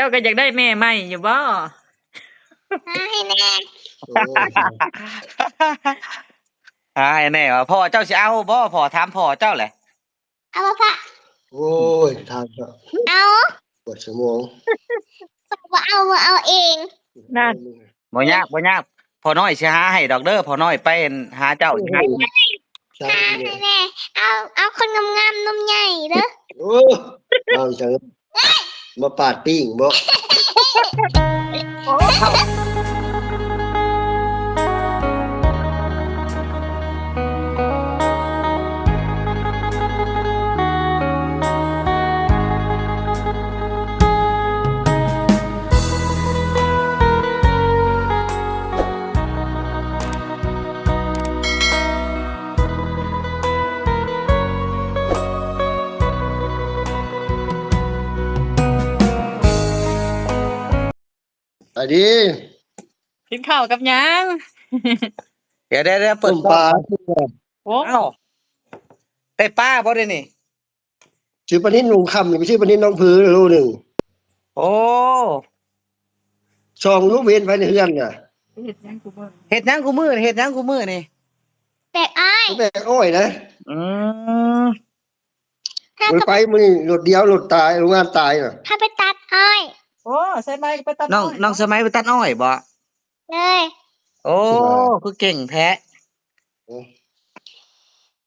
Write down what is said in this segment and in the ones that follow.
າກໍຢາກໄດ້ແມ່ໃໝ່ຢູ່ບໍ່? ຫາໃຫ້ແດ່. ໂອ້ຍ ຫາໃຫ້ແດ່ວ່າ ພໍ່ເຈົ້າຊິເອົາບໍ່? ພໍ່ ຖາມພໍ່ເຈົ້າແຫຼະ. ເອົາບໍ່ພະ? ໂອ້ຍ ຖາມເນາະ. ເອົາ. ປວດສະໝອງ. ບໍ່ເອົາ ບໍ່ເອົາເອງ. ນັ້ນ. ບໍ່ຍາກ ບໍ່ຍາກ ພໍ່ນ້ອຍຊິຫາໃຫ້ດອກເດີ. ພໍ່ນ້ອຍໄປຫາເຈົ້າ ໂອ້ໂຫ ຫາໃຫ້ແດ່. ເອົາ ເອົາຄົນງາມໆ ນົມໃຫຍ່ເດີ. ໂອ້ ເວົ້າຈັ່ງ ມາປາດປີ້ງບໍ? ສະບາຍດີ. ກິນເຂົ້າກັບຫຍັງ? ດຽວໆໆ ເປີດ ຕົ້ມປາ. ໂອ້ ເອົ້າ ໄດ້ປາບໍ່ດຽວນີ້? ຊື້ປານິນໜອງຄຳນີ້ ໄປຊື້ປານິນໜອງຜືໂລໜຶ່ງ. ໂອ້ ສອງລູກ ເຫັນໄປໃນເຮືອນນະ. ເຮັດຫຍັງກູມື້ ເຮັດຫຍັງກູມື້ ເຮັດຫຍັງກູມື້ນີ້? ແບກອ້ອຍ ແບກອ້ອຍນະ. ອືມ ບໍ່ໄດ້ໄປມື້ນີ້ ລົດດຽວ ລົດຕາຍ ໂຮງງານຕາຍນະ. ພາໄປຕັດອ້ອຍ. ໂອ້ ສາຍໄໝໄປຕັດອ້ອຍ. ນ້ອງ ນ້ອງສາຍໄໝໄປຕັດອ້ອຍບໍ? ເລີຍ. ໂອ້ ຄືເກັ່ງແທ້. ໂອ້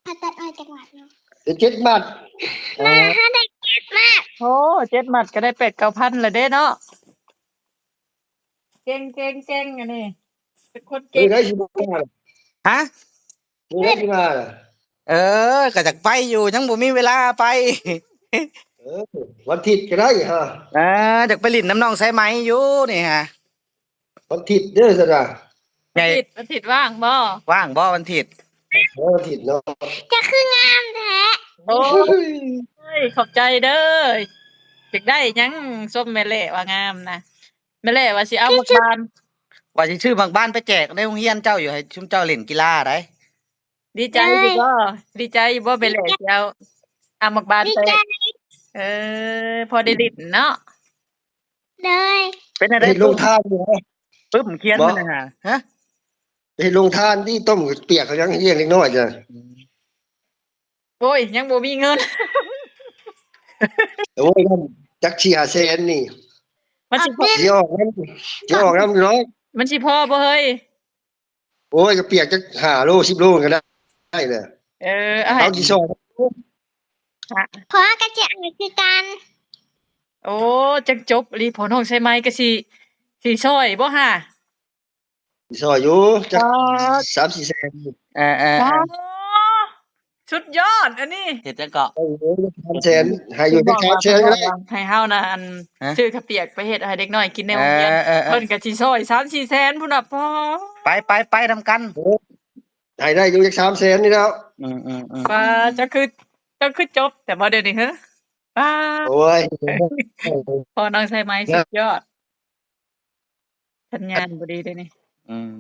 ພາຕັດອ້ອຍຈັກໝັດເນາະ? ເຈັດໝັດ. ມາຫາໄດ້ເຈັດໝັດ. ໂອ້ ເຈັດໝັດກໍໄດ້ແປດເກົ້າພັນລະເດ້ເນາະ. ເກັ່ງ ເກັ່ງ ເກັ່ງ ອັນນີ້ເປັນຄົນເກັ່ງ. ມື້ໃດຊິມາ? ຮະ? ມື້ໃດຊິມາ? ເອີ ກໍຢາກໄປຢູ່ ຍັງບໍ່ມີເວລາໄປ. ເອີ ວັນທິດກໍໄດ້ຮະ. ອ່າ ຢາກໄປຫຼິ້ນນຳນ້ອງສາຍໄໝຢູ່ນີ້ຮະ. ວັນທິດເດີຊັ້ນນະ. ວັນທິດ ວັນທິດວ່າງບໍ່? ວ່າງບໍ່ວັນທິດ? ເອີ ວັນທິດເນາະ. ເຈົ້າຄືງາມແທ້. ໂອ້ຍ ຂອບໃຈເດີ. ຢາກໄດ້ຫຍັງ ຊົມແມ່ແຫຼວ່າງາມນະ. ແມ່ແຫຼວ່າຊິເອົາໝາກບານ ວ່າຊິຊື້ໝາກບານໄປແຈກໃນໂຮງຮຽນເຈົ້າຢູ່ ໃຫ້ຊຸມເຈົ້າຫຼິ້ນກິລາໄດ໋. ດີໃຈຢູ່ບໍ່? ດີໃຈຢູ່ບໍ່ແມ່ແຫຼຊິເອົາ ເອົາໝາກບານໄປ? ເອີ ພໍໄດ້ຫຼິ້ນເນາະ. ໂດຍ. ເປັນຈັ່ງໃດ? ເຮັດໂຮງທານຢູ່. ປຶ້ມຂຽນມັນນະ. ຮະ? ເຮັດໂຮງທານຕິ ຕົ້ມປຽກເຂົາຍັງລ້ຽງເດັກນ້ອຍຈ້ະ. ໂອ້ຍ ຍັງບໍ່ມີເງິນ. ໂອ້ຍ ຈັກສີ່ຫ້າແສນນີ້ ມັນຊິພໍ ຊິອອກນຳ ຊິອອກນຳຢູ່ດອກ. ມັນຊິພໍບໍ່ເຮີ້ຍ? ໂອ້ຍ ກະປຽກຈັກຫ້າໂລ ສິບໂລກໍໄດ້ ໄດ້ແຫຼະ. ເອີ ເອົາຊິຊອຍ ພໍ່ກໍຊິເອົາຄືກັນ. ໂອ້ ຈັ່ງຈົບອີ່ຫຼີ. ພໍ່ນ້ອງສາຍໄໝກໍຊິ ຊິຊອຍບໍ່ຫາ? ຊິຊອຍຢູ່ ຈັກສາມສີ່ແສນ. ເອີໆ ໂອ້ ສຸດຍອດອັນນີ້. ເຮັດຫຍັງເກາະ? ໂອ້ຍ ສາມແສນ ໃຫ້ຢູ່ຈັກສາມແສນກໍໄດ້. ໃຫ້ເຮົານະ ອັນ ຮະ? ຊື້ເຂົ້າປຽກໄປເຮັດໃຫ້ເດັກນ້ອຍກິນໃນໂຮງຮຽນ. ເອີໆໆ ເພິ່ນກໍຊິຊອຍສາມສີ່ແສນພຸ້ນນະ. ພໍ ໄປໆໆ ນຳກັນ. ໂອ້ ໃຫ້ໄດ້ຢູ່ຈັກສາມແສນນີ້ແລ້ວ. ອືມໆໆ ປ້າ ເຈົ້າຄື ເຈົ້າຄືຈົບແຕ່ບໍ່ດຽວນີ້ເຮີ? ປ້າ ໂອ້ຍ ພໍ່ນ້ອງສາຍໄໝສຸດຍອດ. ສັນຍານບໍ່ດີເດ້ນີ້. ອືມ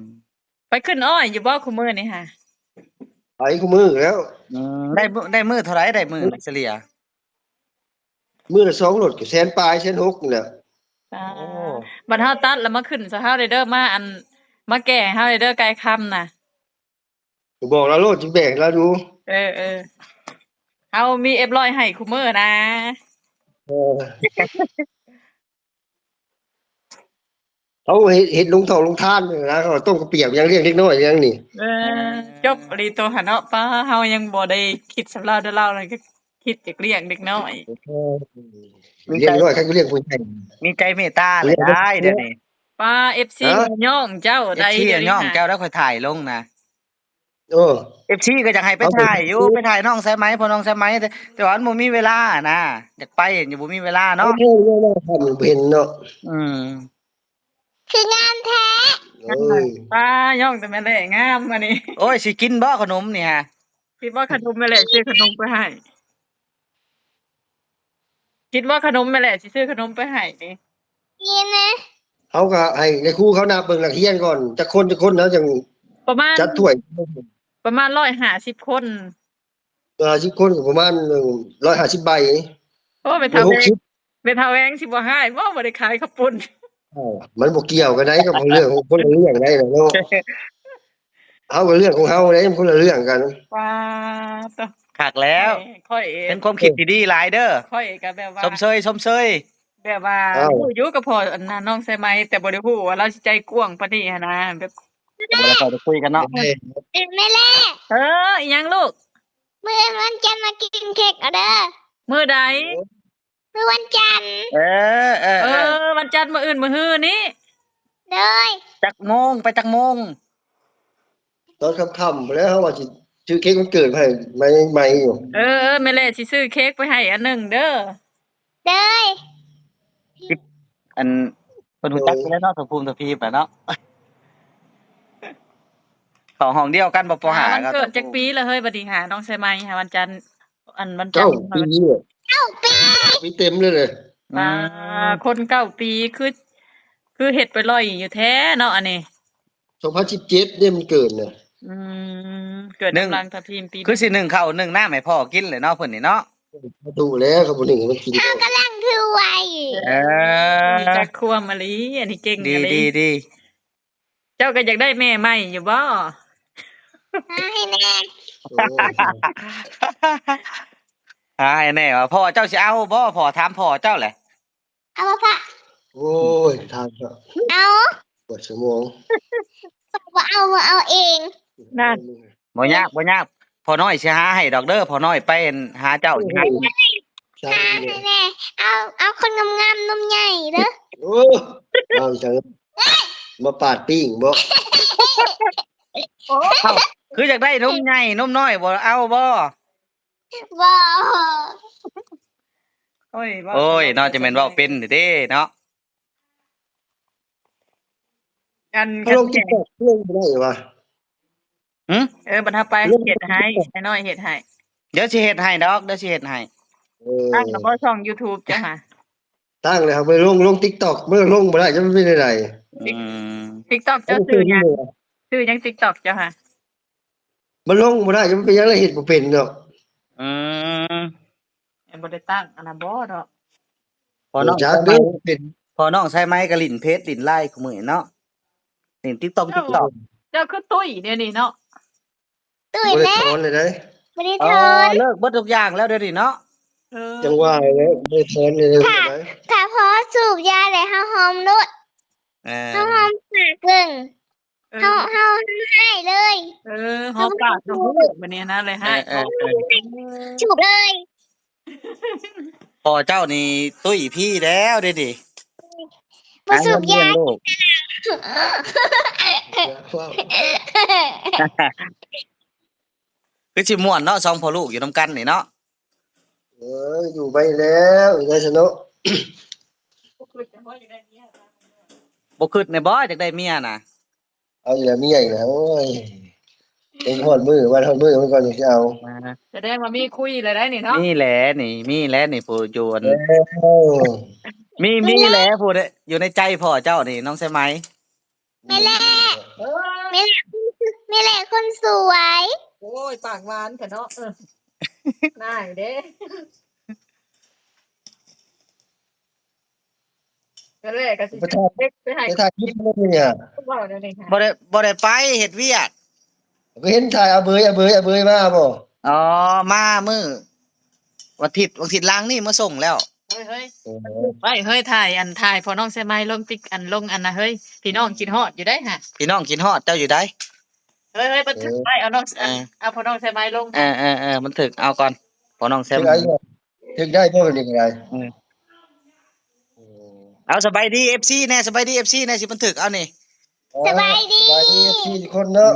ໄປຂຶ້ນອ້ອຍຢູ່ບໍ່ຄູ່ມື້ນີ້ຫາ? ໄປຄູ່ມື້ແລ້ວ. ອືມ ໄດ້ມື້ ໄດ້ມື້ເທົ່າໃດ? ໄດ້ມື້ສະເລ່ຍ ມື້ລະສອງໂລດ ກໍແສນປາຍ ແສນຫົກນີ້ແຫຼະ. ອ່າ ໂອ້ ບັດເຮົາຕັດລະມາຂຶ້ນໃຫ້ເຮົາແດ່ເດີ ມາ ອັນ ມາແກ່ໃຫ້ເຮົາແດ່ເດີ ໄກ່ຄຳນະ. ບອກລາວໂລດ ຊິແບ່ງລາວຢູ່. ເອີໆ ເຮົາມີເອັບຮ້ອຍໃຫ້ຄູ່ມື້ນະ. ເອີ ເຮົາເຮັດ ເຮັດລົງເຖົ້າລົງທານນະ ເຮົາຕົ້ມກະປຽກຫຍັງ ລ້ຽງເດັກນ້ອຍຫຍັງນີ້. ເອີ ຈົບອີ່ຫຼີໂຕຫັ້ນເນາະ. ປ້າ ເຮົາຍັງບໍ່ໄດ້ຄິດສຳລາວເດີ ລາວນັ້ນກໍຄິດຢາກລ້ຽງເດັກນ້ອຍ. ເອີ ລ້ຽງເດັກນ້ອຍ ຄັນກໍລ້ຽງຜູ້ໃຫຍ່ ມີໃຈເມດຕາຫຼາຍດຽວນີ້. ປ້າ ເອັບຊີ ຍ້ອງເຈົ້າໄດ໋ ເອັບຊີ ດຽວນີ້ ຍ້ອງເຈົ້າໄດ໋. ຂ້ອຍຖ່າຍລົງນະ. ເອີ ເອັບຊີກໍຢາກໃຫ້ໄປຖ່າຍຢູ່ ໄປຖ່າຍນ້ອງສາຍໄໝ ພໍ່ນ້ອງສາຍໄໝ ແຕ່ ແຕ່ວ່າມັນບໍ່ມີເວລານະ. ຢາກໄປຢູ່ ບໍ່ມີເວລາເນາະ. ເອີ ເຫັນເນາະ. ອືມ ຄືງາມແທ້. ເອີ ປ້າ ຍ້ອງແຕ່ແມ່ແຫຼງາມອັນນີ້. ໂອ້ຍ ຊິກິນບໍ່ຂະໜົມນີ້ຫາ? ຄິດວ່າຂະໜົມແມ່ແຫຼຊິຊື້ຂະໜົມໄປໃຫ້ ຄິດວ່າຂະໜົມແມ່ແຫຼຊິຊື້ຂະໜົມໄປໃຫ້ນີ້. ເຮົາກໍໃຫ້ນາຍຄູເຂົານັບເບິ່ງນັກຮຽນກ່ອນ ຈັກຄົນ ຈັກຄົນ ເຮົາຈັ່ງ ປະມານ ຈັດຖ້ວຍ ປະມານຮ້ອຍຫ້າສິບຄົນ. ຮ້ອຍຫ້າສິບຄົນກໍປະມານ ເອີ ຮ້ອຍຫ້າສິບໃບ. ໂອ້ ແມ່ເຖົ້າ ຫົກສິບ ແມ່ ປັນເຖົ້າແຮງຊິບໍ່ຮ້າຍບໍ່? ບໍ່ໄດ້ຂາຍເຂົ້າປຸ້ນ. ເອົ້າ ມັນບໍ່ກ່ຽວກັນໃດ ກັບເລື່ອງຄົນລະເລື່ອງໃດເນາະ. ເຮົາກໍເລື່ອງຂອງເຮົາເດ້ ມັນຄົນລະເລື່ອງກັນ. ປາໂຕ ຄັກແລ້ວ ຂ້ອຍ ຂ້ອຍເອງ ເປັນຄວາມຄິດທີ່ດີຫຼາຍເດີ. ຂ້ອຍກໍແບບວ່າ ຊົມເຊີຍ ຊົມເຊີຍ ແບບວ່າ ອ້າວ ຮູ້ຢູ່ກັບພໍ່ ອັນນັ້ນ ນ້ອງສາຍໄໝ ແຕ່ບໍ່ໄດ້ຮູ້ວ່າລາວຊິໃຈກວ້າງປານນີ້ຫັ້ນນະ ແບບ ບໍ່ໄດ້ເຂົ້າໄປຄຸຍກັນເນາະ. ແມ່ນແຫຼະ. ເອີ ອີຫຍັງລູກ? ມື້ອື່ນວັນຈັນມາກິນເຄັກເອົາເດີ. ມື້ໃດ? ມື້ວັນຈັນ. ເອີ ເອີ ເອີ ເອີ ວັນຈັນ ມື້ອື່ນ ມື້ຮືນີ້. ໂດຍ. ຈັກໂມງ? ໄປຈັກໂມງ? ຕອນຄ່ຳໆ ພຸ້ນແຫຼະ ເຮົາວ່າຊິຊື້ເຄັກວັນເກີດໃຫ້ໃໝ່ໆຢູ່. ເອີ ເອີ ແມ່ນແຫຼະ ຊິຊື້ເຄັກໄປໃຫ້ອັນໜຶ່ງເດີ. ໂດຍ. ອັນ ເພິ່ນຮູ້ຈັກຢູ່ແລ້ວເນາະ ໂດຍ ເຖົ້າພູມເຖົ້າພີບແຫຼະເນາະ. ເຂົ້າຫ້ອງດຽວກັນບໍ່ ປໍຫ້າ ຫາ ວັນເກີດຈັກປີລະເຮີ້ຍ? ບັດນີ້ຫາ ນ້ອງສາຍໄໝຫາ ວັນຈັນ ອັນ ວັນຈັນ ເກົ້າປີ. ເກົ້າປີ ເກົ້າປີເຕັມເລີຍເດ. ອືມ ອ່າ ຄົນເກົ້າປີ ຄື ຄືເຮັດໄປລ່ອຍຢູ່ແທ້ເນາະ ອັນນີ້. ສອງພັນສິບເຈັດເດ້ມັນເກີດນະ. ອືມ ເກີດນຳຫຼັງທັບທີມປີ ຄືຊິໜຶ້ງເຂົ້າໜຶ້ງນ້ຳໃຫ້ພໍ່ກິນແຫຼະເນາະ ເພິ່ນນີ້ເນາະ. ບໍ່ດຸແລ້ວ ເຂົາບໍ່ໜຶ້ງໃຫ້ມັນກິນ. ເຮົາກຳລັງຖືໄວ້. ເອີ ມີຈັກຄວາມອີ່ຫຼີ ອັນນີ້ເກັ່ງອີ່ຫຼີ. ດີ ດີ ດີ. ເຈົ້າກໍຢາກໄດ້ແມ່ໃໝ່ຢູ່ບໍ່? ຫາໃຫ້ແດ່. ໂອ້ຍ ຫາໃຫ້ແດ່ວ່າ ພໍ່ເຈົ້າຊິເອົາບໍ່? ພໍ່ ຖາມພໍ່ເຈົ້າແຫຼະ. ເອົາບໍ່ພະ? ໂອ້ຍ ຖາມເນາະ. ເອົາ. ປວດສະໝອງ. ບໍ່ເອົາ ບໍ່ເອົາເອງ. ນັ້ນ. ບໍ່ຍາກ ບໍ່ຍາກ ພໍ່ນ້ອຍຊິຫາໃຫ້ດອກເດີ. ພໍ່ນ້ອຍໄປຫາເຈົ້າຊິຫາໃຫ້. ຫາໃຫ້ແດ່. ເອົາ ເອົາຄົນງາມໆ ນົມໃຫຍ່ເດີ. ໂອ້ ເອົາຈັ່ງ ມາປາດປີ້ງບໍ? ເອົ້າ ຄືຢາກໄດ້ນົມໃຫຍ່ນົມນ້ອຍ ບໍ່ເອົາບໍ? ບໍ່. ໂອ້ຍ ໂອ້ຍ ເນາະ ຈະແມ່ນເວົ້າເປັນແທ້ເນາະ. ອັນ ເຮົາລົງ TikTok ລົງບໍ່ໄດ້ຫວາ? ຫື? ເອີ ບັດເຮົາໄປ ຊິເຮັດໃຫ້ ໄອ້ນ້ອຍເຮັດໃຫ້. ດຽວຊິເຮັດໃຫ້ດອກ ດຽວຊິເຮັດໃຫ້. ເອີ ຕັ້ງແລ້ວບໍ່ຊ່ອງ YouTube ເຈົ້າຫາ? ຕັ້ງແລ້ວ ເຮົາໄປລົງ ລົງ TikTok ມັນລົງບໍ່ໄດ້ ຈະເປັນແນວໃດ? ອືມ TikTok ເຈົ້າຊື່ຫຍັງ? ຊື່ຫຍັງ TikTok ເຈົ້າຫາ? ມັນລົງບໍ່ໄດ້ ມັນເປັນຫຍັງລະເຮັດບໍ່ເປັນເນາະ. ອືມ ຍັງບໍ່ໄດ້ຕັ້ງອັນນັ້ນບໍ່ເນາະ. ພໍ່ນ້ອງ ຈັກເດີ ເປັນ ພໍ່ນ້ອງສາຍໄໝກໍຫຼິ້ນເຟສຫຼິ້ນໄລນ໌ ຄູ່ມື້ເນາະ ຫຼິ້ນ TikTok TikTok. ເຈົ້າຄືຕຸ້ຍດຽວນີ້ເນາະ. ຕຸ້ຍແລ້ວ ບໍ່ໄດ້ຖອນເລີຍເດ້. ບໍ່ໄດ້ຖອນ. ອໍ ເລີກເບິດທຸກຢ່າງແລ້ວດຽວນີ້ເນາະ. ເອີ ຈັ່ງວ່າແຫຼະ ບໍ່ໄດ້ຖອນເລີຍ. ຖ້າ ຖ້າພໍສູບຢາແລ້ວເຮົາຫອມໂລດ. ເອີ ເຮົາຫອມປາກເບິ່ງ. ເອີ ເຮົາ ເຮົາຮ້າຍເລີຍ. ເອີ ຫອມປາກເຮົາຮູ້ບັດນີ້ນະ ເລີຍຮ້າຍ. ເອີ ເອີ ເອີ ສູບເລີຍ. ພໍ່ເຈົ້ານີ້ຕຸ້ຍພີແລ້ວເດ້ນີ້. ບໍ່ສູບຢາ. ຄືຊິມ່ວນເນາະ ສອງພໍ່ລູກຢູ່ນຳກັນນີ້ເນາະ. ເອີຍ ຢູ່ໄປແລ້ວ ໄດ້ຊະເນາະ. ບໍ່ຄິດແນ່ບໍ່ ຢາກໄດ້ເມຍນະ? ເອົາອີກແລ້ວ ເມຍອີກແລ້ວ ໂອ້ຍ ເປັນຮອດມື້ ວັນຮອດມື້ມັນກ່ອນຊິເອົາ. ສະແດງວ່າມີຄຸຍແລ້ວໄດ໋ນີ້ເນາະ. ມີແຫຼະນີ້ ມີແຫຼະນີ້ ຜູ້ຢູ່ອັນ ມີ ມີແຫຼະຜູ້ຢູ່ໃນໃຈພໍ່ເຈົ້ານີ້ ນ້ອງສາຍໄໝ. ແມ່ແຫຼະ ເອີ ແມ່ແຫຼະ ແມ່ແຫຼະຄົນສວຍ. ໂອ້ຍ ປາກຫວານແທ້ເນາະ. ເອີ ນາຍເດ້. ແມ່ແຫຼະກໍຊິ ໄປຖ່າຍ ໄປຖ່າຍ ໄປຖ່າຍຄລິບເລີຍນີ້. ເວົ້າແນວນີ້ ບໍ່ໄດ້ ບໍ່ໄດ້ໄປເຮັດວຽກ. ກໍເຫັນຖ່າຍອາເບີຍ ອາເບີຍ ອາເບີຍມາບໍ່? ອໍ ມາມື້ວັນທິດ ວັນທິດຫຼັງນີ້ມາສົ່ງແລ້ວ. ເຮີ້ຍ ເຮີ້ຍ ໂອ້ ບັນທຶກໄວ້ເຮີ້ຍ ຖ່າຍ ອັນ ຖ່າຍພໍ່ນ້ອງສາຍໄໝລົງຕິກ ອັນ ລົງອັນນະເຮີ້ຍ ພີ່ນ້ອງຄິດຮອດຢູ່ໄດ໋ຫະ. ພີ່ນ້ອງຄິດຮອດເຈົ້າຢູ່ໄດ໋. ເຮີ້ຍ ເຮີ້ຍ ບັນທຶກໄວ້ ເອີ ເອົານ້ອງ ເອີ ເອົາພໍ່ນ້ອງສາຍໄໝລົງ. ເອີ ເອີ ເອີ ບັນທຶກເອົາກ່ອນ ພໍ່ນ້ອງສາຍໄໝ. ຖືກໄດ້ບໍ່ນີ້ກໍໄດ້. ເອີ ເອົາ ສະບາຍດີເອັຟຊີແດ່ ສະບາຍດີເອັຟຊີແດ່ ຊິບັນທຶກເອົານີ້. ສະບາຍດີ ສະບາຍດີເອັຟຊີທຸກຄົນເນາະ.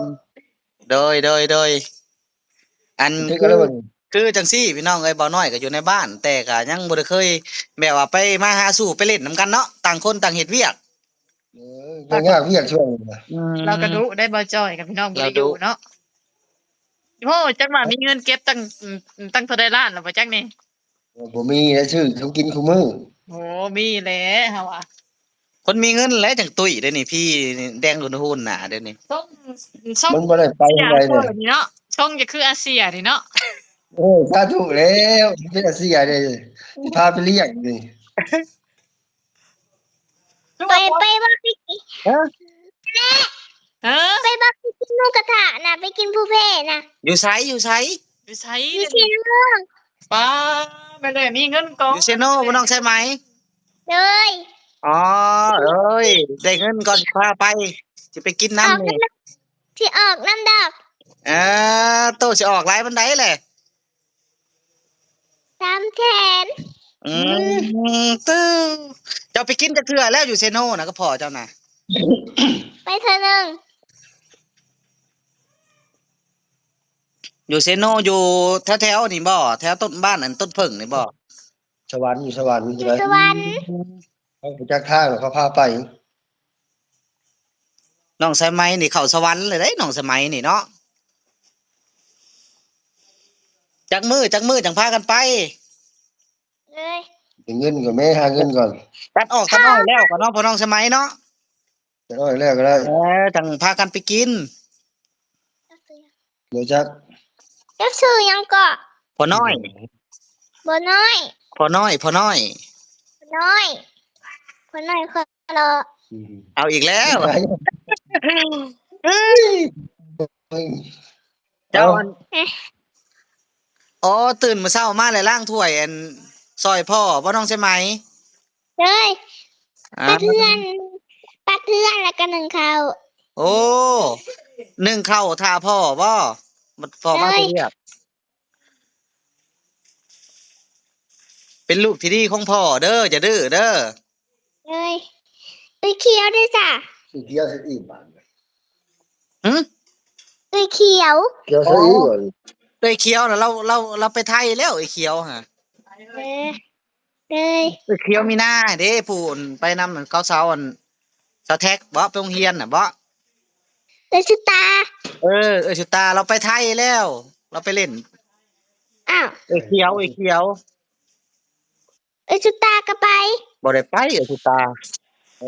ໂດຍ ໂດຍ ໂດຍ. ອັນ ຄື ຄືຈັ່ງຊີ້ພີ່ນ້ອງເອີຍ ບ່າວນ້ອຍກໍຢູ່ໃນບ້ານ ແຕ່ກໍຍັງບໍ່ໄດ້ເຄີຍແບບວ່າໄປມາຫາສູ່ໄປຫຼິ້ນນຳກັນເນາະ ຕ່າງຄົນຕ່າງເຮັດວຽກ. ເອີ ຍາກວຽກຊ່ວງນີ້ນະ. ອືມ ລາວກໍດຸໄດ໋ ບ່າວຈ້ອຍກັບພີ່ນ້ອງບໍ່ໄດ້ຢູ່ເນາະ. ໂອ້ ຈັກວ່າມີເງິນເກັບຕັ້ງ ອືມ ຕັ້ງເທົ່າໃດລ້ານແລ້ວບໍ່ຈັກນີ້. ບໍ່ມີແລ້ວ ຊື້ຂອງກິນຄູ່ມື້. ໂອ້ ມີແຫຼະເຮົາວ່າ ຄົນມີເງິນແຫຼະຈັ່ງຕຸ້ຍເດ້ນີ້ ພີແດງຮຸ່ນໆໜ້າເດ້ນີ້. ຊົງ ຊົງ ມັນບໍ່ໄດ້ໄປທາງໃດເດ້ນີ້ເນາະ. ຊົງຈະຄືອາເຊຍນີ້ເນາະ. ໂອ້ຍ ສາທຸແລ້ວ ເປັນອາເຊຍເດ້ ຊິພາໄປລ້ຽງນີ້. ໄປ ໄປບໍ່ໄປກິນ ຮະ? ເອີ ໄປບໍ່ໄປກິນໝູກະທະນະ ໄປກິນພູແພນະ. ຢູ່ໃສ? ຢູ່ໃສ? ຢູ່ໃສ? ຢູ່ເຊໂນ. ປ້າ ແມ່ນເອີຍ ມີເງິນກ່ອນ ຢູ່ເຊໂນບໍ່ ນ້ອງສາຍໄໝ? ໂດຍ. ອໍ ເອີຍ ໄດ້ເງິນກ່ອນພາໄປ ຊິໄປກິນນຳນີ້ ຊິອອກນຳດອກ. ເອີ ໂຕຊິອອກຫຼາຍປານໃດແຫຼະ? ສາມແສນ. ອືມ ເຈົ້າໄປກິນຈັກເທື່ອແລ້ວ ຢູ່ເຊໂນນະ ກັບພໍ່ເຈົ້ານະ? ໄປເທື່ອໜຶ່ງ. ຢູ່ເຊໂນ ຢູ່ແຖວໆນີ້ບໍ່? ແຖວຕົ້ນ ບ້ານອັນຕົ້ນເຜິ້ງນີ້ບໍ່? ສະຫວັນ ຢູ່ສະຫວັນ. ຢູ່ສະຫວັນ. ເຂົາຮູ້ຈັກທາງ ເຂົາພາໄປ. ນ້ອງສາຍໄໝນີ້ເຂົ້າສະຫວັນເລີຍເດ້ ນ້ອງສາຍໄໝນີ້ເນາະ. ຈັກມື້ ຈັກມື້ຈັ່ງພາກັນໄປ? ເອີຍ ໄດ້ເງິນກ່ອນແມ້ ຫາເງິນກ່ອນ. ຕັດອອກ ຕັດອ້ອຍແລ້ວກໍເນາະ ພໍ່ນ້ອງສາຍໄໝເນາະ. ຕັດອ້ອຍແລ້ວກໍໄດ້. ເອີ ຈັ່ງພາກັນໄປກິນ. ບໍ່ຈັກ. ເຈົ້າຊື່ຫຍັງເກາະ? ພໍ່ນ້ອຍ. ບໍ່ນ້ອຍ. ພໍ່ນ້ອຍ ພໍ່ນ້ອຍ. ພໍ່ນ້ອຍ ພໍ່ນ້ອຍ ພໍ່ຫຼໍ່. ອືມ ເອົາອີກແລ້ວ. ເຈົ້າ ເອົ້າ ອັນ ເອະ ອໍ ຕື່ນມື້ເຊົ້າມາແລ້ວລ້າງຖ້ວຍ ອັນ ຊ່ອຍພໍ່ບໍ່ ນ້ອງສາຍໄໝ? ເອີຍ ອ່າ ປັດເຮືອນ ປັດເຮືອນ ແລ້ວກໍໜຶ້ງເຂົ້າ. ໂອ້ ໜຶ້ງເຂົ້າຖ້າພໍ່ບໍ່? ບັດພໍ່ມາແຕ່ວຽກ. ເປັນລູກທີ່ດີຂອງພໍ່ເດີ ຢ່າດື້ເດີ. ເອີຍ ເອື້ອຍຂຽວເດ້ຊະ? ເອື້ອຍຂຽວຊິອີບາດ. ຫື? ເອື້ອຍຂຽວ. ຂຽວຊິອີບາດ. ອໍ ເອື້ອຍຂຽວນະ ລາວ ລາວ ລາວໄປໄທແລ້ວ ເອື້ອຍຂຽວຫະ. ເອີ ເອີຍ ເອື້ອຍຂຽວມີນາເດ້ ຜູ້ໄປນຳເຂົາສາວ ອັນ ສາວແທັກບໍ ໄປໂຮງຮຽນນະບໍ? ເອື້ອຍສຸຕາ. ເອີ ເອື້ອຍສຸຕາ ລາວໄປໄທແລ້ວ ລາວໄປຫຼິ້ນ. ອ້າວ ເອື້ອຍຂຽວ ເອື້ອຍຂຽວ. ເອື້ອຍສຸຕາກໍໄປ? ບໍ່ໄດ້ໄປ ເອື້ອຍສຸຕາ.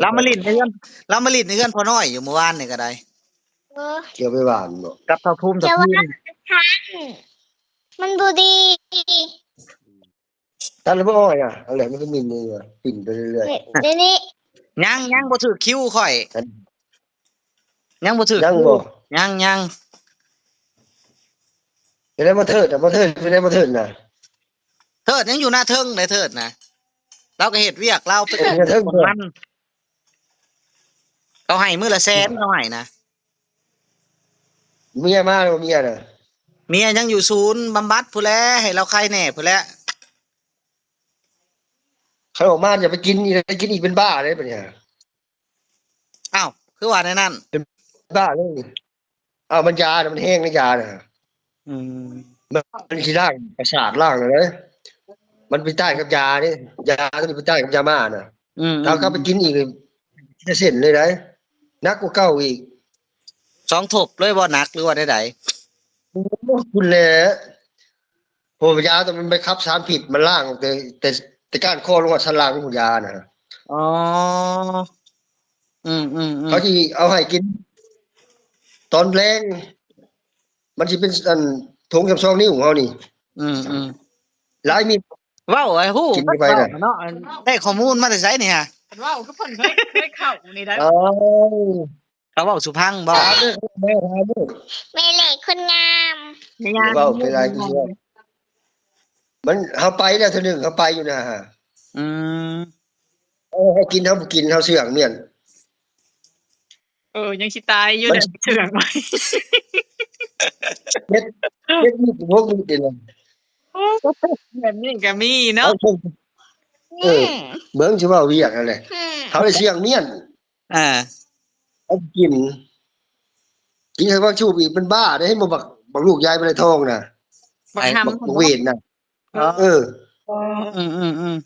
ລາວມາຫຼິ້ນໃນເຮືອນ ລາວມາຫຼິ້ນໃນເຮືອນພໍ່ນ້ອຍຢູ່ມື້ວານນີ້ກໍໄດ້. ໂອ້ ຂຽວໄປຫວານບໍ? ກັບທ້າວພູມ ທ້າວພູມ ມັນບໍ່ດີ. ຕັດແລ້ວບໍ່ອ້ອຍນະ? ເອົາແຫຼະ ມັນກໍມິນນີ້ ປິ່ນໄປເລື້ອຍໆ. ນີ້ ນີ້ ຍັງ ຍັງບໍ່ຖືກຄິວຂ້ອຍ ຍັງບໍ່ຖືກ ຍັງບໍ່? ຍັງ ຍັງ. ເປັນໄດ ບໍ່ເທີດນະ ບໍ່ເທີດ ເປັນໄດ ບໍ່ເທີດນະ? ເທີດຍັງຢູ່ໜ້າເທິງເດ້ ເທີດນະ ລາວກໍເຮັດວຽກລາວໄປ ເອີ ຢູ່ໜ້າເທິງ ມັນ ເຂົາໃຫ້ມື້ລະແສນ ເຂົາໃຫ້ນະ. ເມຍມາແລ້ວບໍ່ ເມຍນະ? ເມຍຍັງຢູ່ສູນບຳບັດພຸ້ນແຫຼະ ໃຫ້ລາວໄຄແດ່ພຸ້ນແຫຼະ. ຄັນອອກມາຈະໄປກິນອີກ ໄດ້ກິນອີກເປັນບ້າເດ້ບັດນີ້. ອ້າວ ຄືວ່າແນວນັ້ນ? ເປັນບ້າເລີຍ. ອ້າວ ມັນຢານະ ມັນແຮງນະ ຢານະ. ອືມ ມັນຊິລ້າງປະສາດລ້າງເລີຍ. ມັນໄປຕ້ານກັບຢາເດ້ ຢາໂຕນີ້ໄປຕ້ານກັບຢາມ້ານະ. ອືມ ຖ້າເຮົາກັບໄປກິນອີກ ຈະເສັ້ນເລີຍໄດ໋ ໜັກກວ່າເກົ່າອີກ. ສອງທົບເລີຍບໍ່ ໜັກ ຫຼືວ່າໃດໆ? ໂອ້ ພຸ້ນແຫຼະ ເພາະວ່າຢາໂຕນັ້ນມັນໄປຂັບສານພິດ ມັນລ້າງແຕ່ ແຕ່ ແຕ່ກ້ານຄໍລົງມາສັນຫຼັງພຸ້ນ ຢານະ. ອໍ ອືມໆໆ ເຂົາຊິເອົາໃຫ້ກິນຕອນແລງ ມັນຊິເປັນອັນຖົງສ່ຳສອງນິ້ວເຮົານີ້. ອືມໆ ຫຼາຍມິດ. ເວົ້າໃຫ້ຮູ້ ກິນໄປນະ ເນາະ ໄດ້ຂໍ້ມູນມາແຕ່ໃສນີ້ຫະ? ຄັນເວົ້າຄືເພິ່ນເຄີຍ ເຄີຍເຂົ້ານີ້ໄດ໋. ເອີ ເຂົາເວົ້າສູ່ຟັງບໍ? ຖາມເດີ ແມ່ຖາມເດີ ແມ່ເລກຄົນງາມ ແມ່ຍາມ ເວົ້າໄປຫຼາຍຄືຊິເວົ້າ. ມັນ ເຮົາໄປແລ້ວເທື່ອໜຶ່ງ ເຮົາໄປຢູ່ນະ. ອືມ ເອີ ເຮົາກິນ ເຮົາບໍ່ກິນ ເຮົາເຊື່ອງມ້ຽນ. ເອີ ຍັງຊິຕາຍຢູ່ ມັນ ເຊື່ອງໄວ້ ເຈັດ ເຈັດມິດ ຫົກມິດນີ້ແຫຼະ. ໂອ້ ແບບນີ້ກໍມີເນາະ. ເອີ ເບິ່ງຊິເວົ້າວຽກຫັ້ນແຫຼະ ເຮົາໄດ້ເຊື່ອງມ້ຽນ. ອ່າ ເຮົາກິນ ກິນໃສ່ບັກຊູບອີກ ເປັນບ້າເດ້. ເຫັນບໍ່ ບັກ ບັກລູກຍາຍບໍ່ໄດ້ທອງນະ ບັກຫຳ ບັກເວນນະ. ອໍ ເອີ ອືມໆ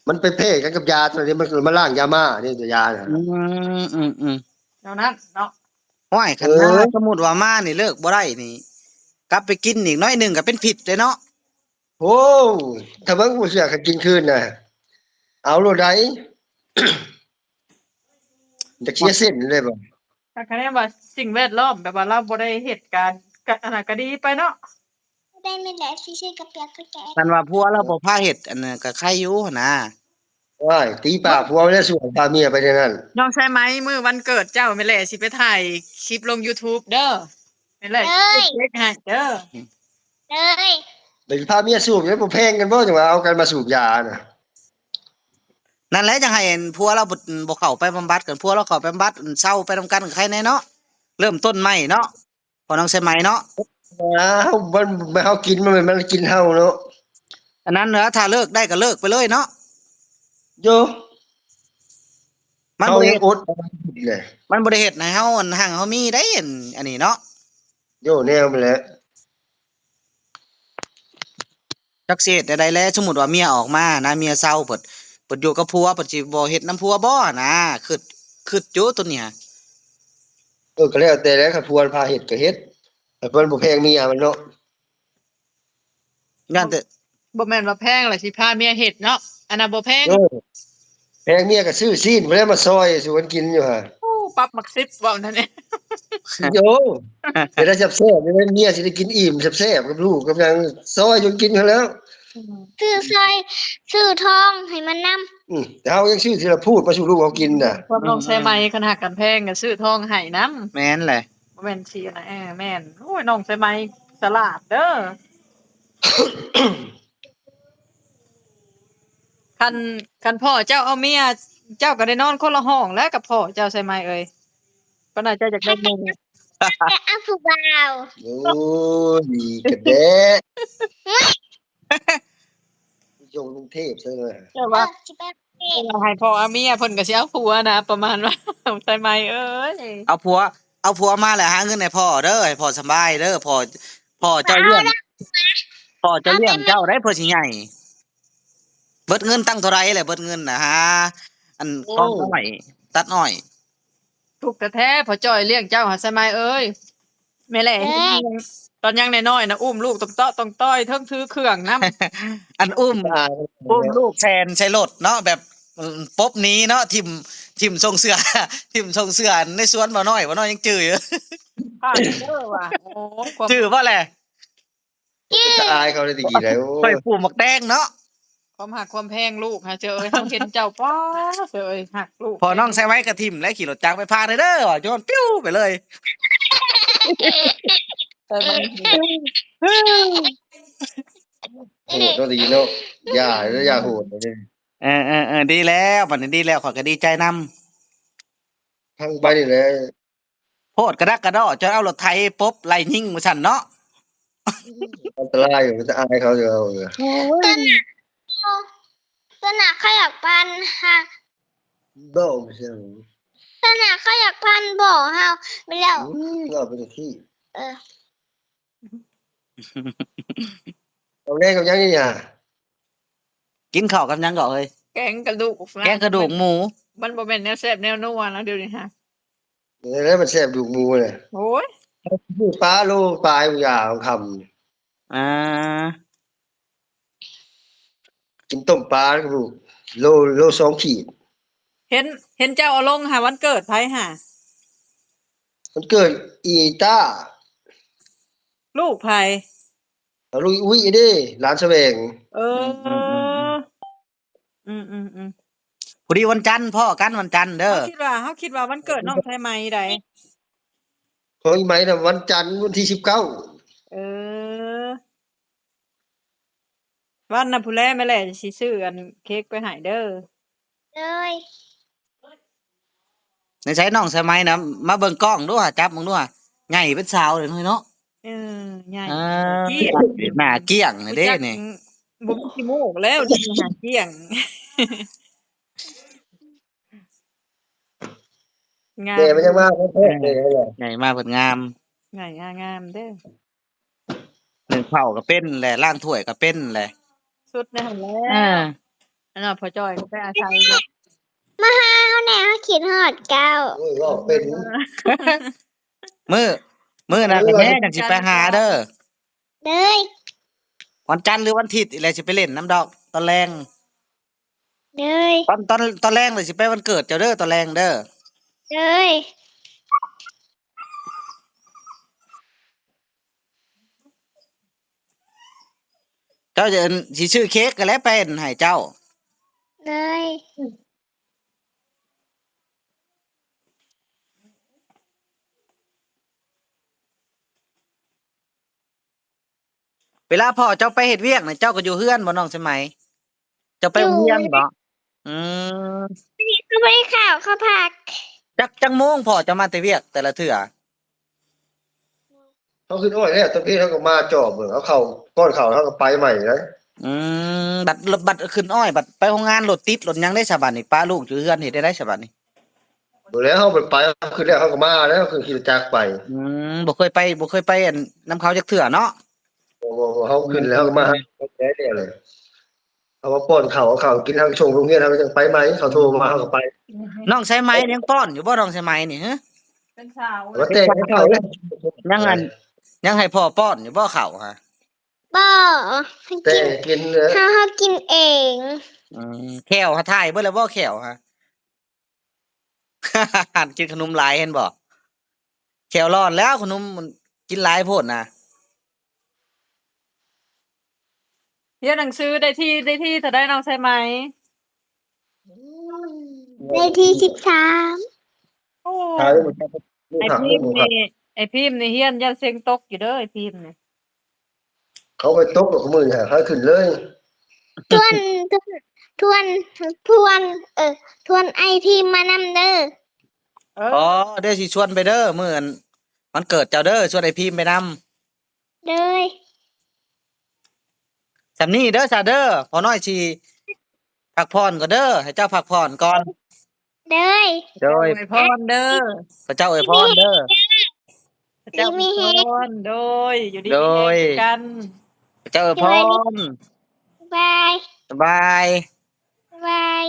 ໆ ມັນໄປແພ້ກັນກັບຢາຕົວນີ້ ມັນ ມັນລ້າງຢາມ້າເດ້ ຕົວຢານະ. ອືມໆໆ ແນວນັ້ນເນາະ. ໂອ້ຍ ຄັນ ເອີ ມາ ສົມມຸດວ່າມານີ້ເລີກບໍ່ໄດ້ນີ້ ກັບໄປກິນອີກໜ້ອຍໜຶ່ງກໍເປັນພິດເດ້ເນາະ. ໂອ້ ຖ້າເບິ່ງຜູ້ເຊື່ອ ຄັນກິນຄືນນະ ເອົາໂລດໃດ໋. ຈະເສຍເສັ້ນເລີຍບໍ່? ຖ້າຄະແນນວ່າສິ່ງແວດລ້ອມ ແບບວ່າລາວບໍ່ໄດ້ເຮັດການ ກະ ອັນນັ້ນກະດີໄປເນາະ. ແມ່ນແຫຼະ ຊິຊື້ກະປຽກກະແຈ. ຄັນວ່າຜົວລາວບໍ່ພາເຮັດ ອັນນັ້ນກະໄຄຢູ່ຫັ້ນນາ. ໂອ້ຍ ຕີປາກຜົວແລ້ວ ສວນພາເມຍໄປແນວນັ້ນ. ນ້ອງສາຍໄໝ ມື້ວັນເກີດເຈົ້າ ແມ່ນແຫຼະ ຊິໄປຖ່າຍຄລິບລົງຢູທູບເດີ. ແມ່ນແຫຼະ ເອີຍ ເກັບເຊັກໃຫ້ເດີ. ເອີຍ ໄປພາເມຍສູບ ແລ້ວບໍ່ແພງກັນບໍ່ ຈັ່ງວ່າເອົາກັນມາສູບຢານະ. ນັ້ນແຫຼະ ຈັ່ງໃຫ້ອັນຜົວລາວບໍ່ ບໍ່ເຂົ້າໄປບຳບັດກັນ ຜົວລາວເຂົ້າໄປບຳບັດ ເຊົາໄປນຳກັນກະໄຄແນ່ເນາະ ເລີ່ມຕົ້ນໃໝ່ເນາະ ພໍ່ນ້ອງສາຍໄໝເນາະ. ເຮົາ ມັນ ເຮົາກິນ ມັນ ມັນກິນເຮົາເນາະ. ອັນນັ້ນນະ ຖ້າເລີກໄດ້ກະເລີກໄປເລີຍເນາະ. ໂຢ ມັນບໍ່ໄດ້ ເຮົາຍັງອົດ ມັນບໍ່ໄດ້ເຮັດໃຫ້ເຮົາ ອັນ ຮັ່ງເຮົາມີໄດ໋ ອັນ ອັນນີ້ເນາະ. ໂຢ ແນວມັນແຫຼະ. ຈັກຊິເຮັດແນວໃດແລະ ສົມມຸດວ່າເມຍອອກມານະ ເມຍເຊົາ ເພິ່ນ ເພິ່ນຢູ່ກັບຜົວ ເພິ່ນຊິບໍ່ເຮັດນຳຜົວບໍ່ນະ ຄຶດ ຄຶດຢູ່ໂຕນີ້ຫະ. ເອີ ກະແລ້ວແຕ່ແຫຼະ ຄັນຜົວພາເຮັດກະເຮັດ ແຕ່ເພິ່ນບໍ່ແພງເມຍມັນເນາະ. ຢ້ານແຕ່ ບໍ່ແມ່ນວ່າແພງລະຊິພາເມຍເຮັດເນາະ ອັນນັ້ນບໍ່ແພງ. ເອີ ແພງເມຍກະຊື້ຊີ້ນພຸ້ນແຫຼະມາຊອຍສູ່ກັນກິນຢູ່ຫະ. ໂອ້ ປັບໝາກສິບເວົ້ານັ້ນແຫຼະ. ໂຢ ເຮັດໃຫ້ແຊບໆ ເມຍຊິໄດ້ກິນອີ່ມແຊບໆ ກັບລູກກັບຫຍັງ ຊອຍຈົນກິນຫັ້ນແຫຼ້ວ. ອືມ ຊື້ຊອຍ ຊື້ທອງໃຫ້ມັນນຳ. ອືມ ແຕ່ເຮົາຍັງຊື້ທີລະພູດມາສູ່ລູກເຮົາກິນນະ. ຄວາມນ້ອງສາຍໄໝ ຄັນຮັກກັນແພງກະຊື້ທອງໃຫ້ນຳ. ແມ່ນແຫຼະ ບໍ່ແມ່ນຊິນະ. ເອີ ແມ່ນ. ໂອ້ຍ ນ້ອງສາຍໄໝສະຫຼາດເດີ. ຄັນ ຄັນພໍ່ເຈົ້າເອົາເມຍ ເຈົ້າກະໄດ້ນອນຄົນລະຫ້ອງແລ້ວກັບພໍ່ເຈົ້າ ສາຍໄໝເອີຍ. ປານນັ້ນເຈົ້າຢາກໄດ້ເມຍ ແຕ່ເອົາຜູ້ບ່າວ. ໂອ້ຍ ກະແດ່ ໂຍກລົງເທບຊະເລີຍ. ເຈົ້າວ່າ ເອີ ຊິໄປເທບ ໃຫ້ພໍ່ເອົາເມຍ ເພິ່ນກະຊິເອົາຜົວນະ ປະມານວ່າ ສາຍໄໝເອີຍ ເອົາຜົວ ເອົາຜົວມາແລ້ວຫາເງິນໃຫ້ພໍ່ເດີ ໃຫ້ພໍ່ສະບາຍເດີ. ພໍ່ ພໍ່ເຈົ້າລ້ຽງ ພໍ່ເຈົ້າລ້ຽງເຈົ້າໄດ໋ ເພິ່ນຊິໃຫຍ່. ເບິດເງິນຕັ້ງເທົ່າໃດແຫຼະ ເບິດເງິນນະຫາ ອັນ ໂອ້ ຄອງອ້ອຍ ຕັດອ້ອຍ. ທຸກແທ້ໆ ພໍ່ຈ້ອຍລ້ຽງເຈົ້າຫາ ສາຍໄໝເອີຍ. ແມ່ແຫຼະ ເອີຍ ຕອນຍັງນ້ອຍໆນະ ອຸ້ມລູກຕ້ອງເຕາະຕ້ອງຕ້ອຍ ເທິງຖືເຄື່ອງນຳ. ອັນອຸ້ມ ອຸ້ມລູກແຊນໃສ່ລົດເນາະ ແບບ ອືມ ປົບໜີເນາະ ຖິ້ມ ຖິ້ມສົ່ງເສື້ອ ຖິ້ມສົ່ງເສື້ອໃນສວນບ່າວນ້ອຍ ບ່າວນ້ອຍຍັງຈື່ຢູ່. ຜ່ານເດີວ່າ ໂອ້ ຈື່ບໍ່ແຫຼະ? ເປັນຕາອາຍເຂົາເລີຍແຕ່ກີ້ໄດ໋. ໂອ້ ຂ້ອຍປູກໝາກແຕງເນາະ. ຄວາມຮັກຄວາມແພງລູກຫາເຈົ້າເອີຍ ເຮົາເຫັນເຈົ້າ ປ້າ ເຈົ້າເອີຍ ຮັກລູກ. ພໍ່ນ້ອງສາຍໄໝກະຖິ້ມແລ້ວ ຂີ່ລົດຈັກໄປຜ່ານເດີ ວ່າໂຍນປິວໄປເລີຍ. ໂຫດເນາະ ດີເນາະ ຢ່າເດີ ຢ່າໂຫດເດີ. ເອີ ເອີ ເອີ ດີແລ້ວ ບັດນີ້ດີແລ້ວ ຂ້ອຍກະດີໃຈນຳ. ທາງໄປນີ້ແຫຼະ ໂພດກະດັກກະດໍ້ ຈົນເອົາລົດໄຖປົບໄລ່ຍິງວ່າຊັ້ນເນາະ. ອັນຕະລາຍ ເປັນຕາອາຍເຂົາຢູ່. ໂອ້ຍ ຕອນໜ້າ ຕອນໜ້າເຂົາຢາກພັນຫາ ບໍ່ ບໍ່ໃຊ່ ຕອນໜ້າເຂົາຢາກພັນບໍ່ເຮົາ ໄປແລ້ວ. ອືມ ເວົ້າໄປຈັ່ງຊີ້. ເອີ ເອົາແລງກັບຫຍັງນີ້ຫະ? ກິນເຂົ້າກັບຫຍັງເກາະເຮີ້ຍ? ແກງກະດູກ ແກງກະດູກໝູ. ມັນບໍ່ແມ່ນແນວແຊບແນວນົວແລ້ວດຽວນີ້ຫະ. ເອີ ແລ້ວມັນແຊບດູກໝູແຫຼະ. ໂອ້ຍ ປາໂລປາຍ ຢາຂອງຄຳ. ອ່າ ກິນຕົ້ມປາກະດູກ ໂລ ໂລສອງຂີດ. ເຫັນ ເຫັນເຈົ້າເອົາລົງຫາ ວັນເກີດໃຜຫາ? ວັນເກີດອີຕ້າ. ລູກໃຜ? ລູກອີອຸ້ຍເດ້ ຫຼານສະແຫວງ. ເອີ ອືມ ອືມ ອືມ ອືມ. ອືມ ອືມ ອືມ. ພໍດີວັນຈັນ ພໍ້ກັນວັນຈັນເດີ. ເຮົາຄິດວ່າ ເຮົາຄິດວ່າວັນເກີດນ້ອງສາຍໄໝໃດ໋. ຂອງອີໄໝນະ ວັນຈັນ ວັນທີສິບເກົ້າ. ເອີ ວັນນະພຸ້ນແຫຼະ ແມ່ແຫຼະຊິຊື້ອັນເຄັກໄປໃຫ້ເດີ. ໂດຍ. ໃນໃສນ້ອງສາຍໄໝນະ ມາເບິ່ງກ້ອງດູຫາ ຈັບເບິ່ງດູຫາ ໃຫຍ່ເປັນສາວເລີຍເນາະ. ເອີ ໃຫຍ່ ອ່າ ກ້ຽງ ໜ້າກ້ຽງເດ້ນີ້. ບໍ່ມີຂີ້ມູກແລ້ວ ໜ້າກ້ຽງ ງາມ. ແຕ່ມັນຍັງມາ ເອີ ໃຫຍ່ມາເພິ່ນງາມ ໃຫຍ່ງາມເດ້. ໜຶ້ງເຂົ້າກະເປັນແຫຼະ ລ້າງຖ້ວຍກະເປັນແຫຼະ ສຸດແນວຫັ້ນແຫຼະ. ເອີ ອັນນັ້ນພໍ່ຈ້ອຍກະໄປອາໄສຢູ່. ມາຫາເຮົາແດ່ ເຮົາຄິດຮອດເຈົ້າ. ໂອ້ຍ ເວົ້າເປັນ. ມື້ ມື້ໜ້າກະແນ່ຈັ່ງຊິໄປຫາເດີ. ເດີຍ. ວັນຈັນຫຼືວັນທິດນີ້ແຫຼະ ຊິໄປຫຼິ້ນນຳດອກຕອນແລງ. ເດີຍ. ຕອນ ຕອນ ຕອນແລງນີ້ຊິໄປວັນເກີດເຈົ້າເດີ ຕອນແລງເດີ. ເດີຍ. ເຈົ້າຈະ ຊິຊື້ເຄ້ກກໍແລ້ວໄປໃຫ້ເຈົ້າ. ໂດຍ. ເວລາພໍ່ເຈົ້າໄປເຮັດວຽກນະ ເຈົ້າກໍຢູ່ເຮືອນບໍ່ ນ້ອງສາຍໄໝ? ເຈົ້າໄປໂຮງຮຽນບໍ່? ຢູ່. ອືມ ມື້ນີ້ເຂົາບໍ່ໄດ້ເຂົ້າ ເຂົາພັກ. ຈັກ ຈັກໂມງພໍ່ເຈົ້າມາແຕ່ວຽກແຕ່ລະເທື່ອ? ເຮົາຂຶ້ນອ້ອຍແລ້ວ ຕອນເພນເຮົາກໍມາຈອບເບິ່ງ ເອົາເຂົ້າ ປ້ອນເຂົ້າ ເຮົາກໍໄປໃໝ່ເດ້. ອືມ ບັດ ບັດຂຶ້ນອ້ອຍ ບັດໄປໂຮງງານ ລົດຕິດລົດຫຍັງເດ້ຊະບາດນີ້ ປະລູກຢູ່ເຮືອນເຮັດແນວໃດຊະບາດນີ້? ບໍ່ແລ້ວ ເຮົາໄປ ຂຶ້ນແລ້ວເຮົາກໍມາແລ້ວ ເຮົາຂຶ້ນຂີ່ລົດຈັກໄປ. ອືມ ບໍ່ເຄີຍໄປ ບໍ່ເຄີຍໄປອັນນຳເຂົາຈັກເທື່ອເນາະ? ບໍ່ ບໍ່ ບໍ່ ເຮົາຂຶ້ນແລ້ວເຮົາກໍມາຫາເຂົາແຕ່ເດີເລີຍ. ເຮົາມາປ້ອນເຂົ້າ ເອົາເຂົ້າກິນ ເຮົາສົ່ງໂຮງຮຽນ ເຮົາກໍຈັ່ງໄປໃໝ່ ເຂົາໂທມາເຮົາກໍໄປ. ນ້ອງສາຍໄໝຍັງປ້ອນຢູ່ບໍ່ ນ້ອງສາຍໄໝນີ້? ຮະ ເປັນສາວ ມາແຕ່ງເຂົ້າແລ້ວ ຍັງອັນ ຍັງໃຫ້ພໍ່ປ້ອນຢູ່ບໍ່ເຂົ້າ? ຮະ ບໍ່ ກິນ ແຕ່ງກິນ ເອີ ເຮົາ ເຮົາກິນເອງ. ອືມ ແຂ້ວຫາຖ່າຍເບິດແລ້ວບໍ່ ແຂ້ວຫາ? ກິນຂະໜົມຫຼາຍເຫັນບໍ່? ແຂ້ວຮ້ອນແລ້ວ ຂະໜົມມັນກິນຫຼາຍໂພດນະ. ຮຽນໜັງສືໄດ້ທີ່ ໄດ້ທີ່ເທົ່າໃດ ນ້ອງສາຍໄໝ? ໄດ້ທີ່ສິບສາມ. ໂອ້ ໄອ້ພິມນີ້ ໄອ້ພິມນີ້ຮຽນຢ້ານເສັງຕົກຢູ່ເດີ ໄອ້ພິມນີ້. ເຂົາໄປຕົກແລ້ວ ມື້ນີ້ຫາຂຶ້ນເລີຍ. ຊວນ ຊວນ ຊວນ ເອີ ຊວນໄອ້ພິມມານຳເດີ. ເອີ ອໍ ດຽວຊິຊວນໄປເດີ ມື້ອັນວັນເກີດເຈົ້າເດີ ຊວນໄອ້ພິມໄປນຳ. ໂດຍ. ສ່ຳນີ້ເດີຊະເດີ ພໍ່ນ້ອຍຊິພັກຜ່ອນກ່ອນເດີ ໃຫ້ເຈົ້າພັກຜ່ອນກ່ອນ. ໂດຍ ໂດຍ ອວຍພອນເດີ ພະເຈົ້າອວຍພອນເດີ ພະເຈົ້າອວຍພອນ ໂດຍ ຢູ່ດີມີແຮງຄືກັນ ພະເຈົ້າອວຍພອນ ບາຍ ບາຍ ບາຍ.